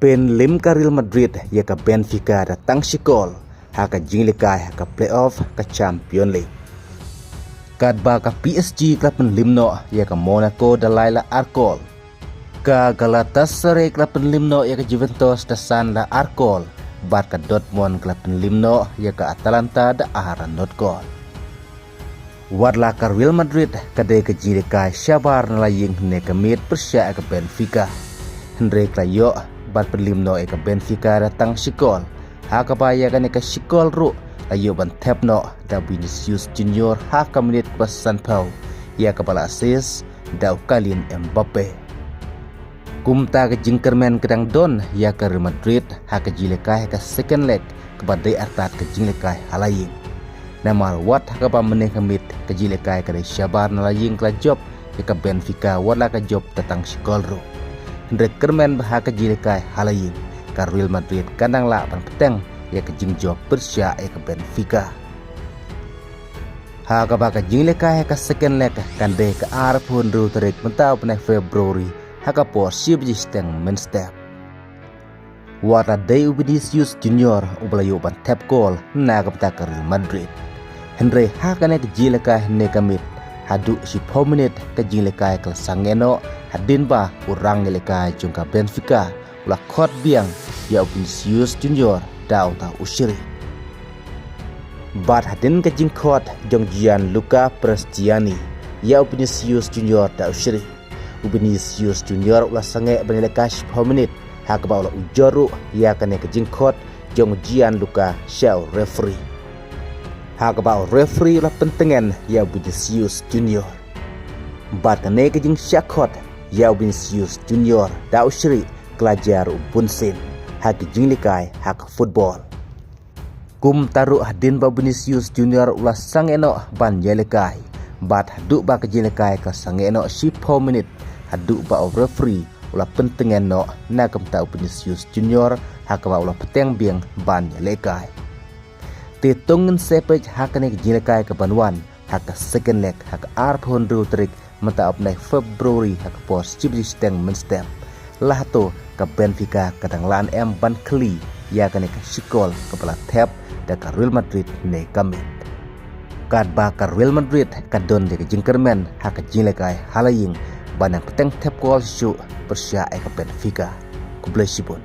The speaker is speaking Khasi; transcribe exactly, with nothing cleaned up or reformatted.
Pynliem ka Real Madrid ïa ka Benfica da tang shi kol ha ka jingïalehkai ha ka playoff ka Champions League. Katba ka P S G ka la pynliem noh ïa ka Monaco da lai la ar kol. Ka Galatasaray ka la pynliem noh ïa ka Juventus da san la ar kol. Bad ka Dortmund ka la pynliem noh ïa ka Atalanta da ar la not kol. Wat la ka Real Madrid ka dei ka jingïalehkai shabar na la ïing hynne ka miet pyrshah ïa ka Benfica, hynrei ka la ïoh ban pynliem noh ïa ka Benfica da tang shi kol, ha kaba ïa kane ka shi kol ruh la ïoh ban thep noh da Vinicius Junior ha ka minit ba sanphew, ïa kaba la assist da u Kylian Mbappe. Kumta ka jingkyrmen ka dang don ïa ka Real Madrid ha ka jingïalehkai ha ka second leg kaba dei artat ka jingïalehkai ha la ïing. Namar wat ha kaba mynne ka miet ka jingïalehkai ka dei shabar na la ïing ka la jop ïa ka Benfica wat la ka jop da tang shi kol ruh. Hynrei kyrmen ba ha ka jingïalehkai ha la ïing ka Real Madrid kan dang lah ban bteng ïa ka jingjop pyrshah ïa ka Benfica. Ha kaba ka jingïalehkai ha ka second leg kan dei ka arphew hynriew tarik mynta u bnai February ha ka por shi baje shiteng mynstep. Wat la dei u Vinicius Junior uba la ïoh ban thep kol na ka bynta ka Real Madrid. Hynrei ha kane ka jingïalehkai hynne ka miet haduh shiphew minit ka jingïalehkai ka la sangeh noh hadien ba u rangïalehkai jong ka Benfica u la khot biang ïa u Vinicius Junior da uta u shiri. Bad hadien ka jingkhot jong Gianluca Prestiani ïa u Vinicius Junior da u shiri, u Vinicius Junior u la sangeh ban ïalehkai shiphew minit ha kaba u la ujor ruh ïa kane ka jingkhot jong Gianluca sha u referee. Ha kaba u referee u la pyntngen ïa u Vinicius Junior. Bad kane ka jingshah khot ïa u Vinicius Junior da u shiri ka la jia ruh bunsien ha ka jingïalehkai ha ka football. Kumta ruh hadien ba u Vinicius Junior u la sangeh noh ban ïalehkai, bad haduh ba ka jingïalehkai ka sangeh noh shiphew minit haduh ba u referee u la pyntngen noh na ka bynta u Vinicius Junior ha kaba u la bteng biang ban ïalehkai. Te to ngin sa peit ha kane ka jingïalehkai ka ban wan ha ka second leg ha ka arphew hynriew tarik mynta u bnai February ha ka por shi baje shiteng mynstep. La hato ka Benfica ka dang lah ne em ban khlieh ïa kane ka shi kol kaba la thep da ka Real Madrid hynne ka miet. Katba ka Real Madrid ka don ïa ka jingkyrmen ha ka jingïalehkai ha la ïing ban nang bteng thep kol shuh pyrshah ïa ka Benfica. Khublei shibun.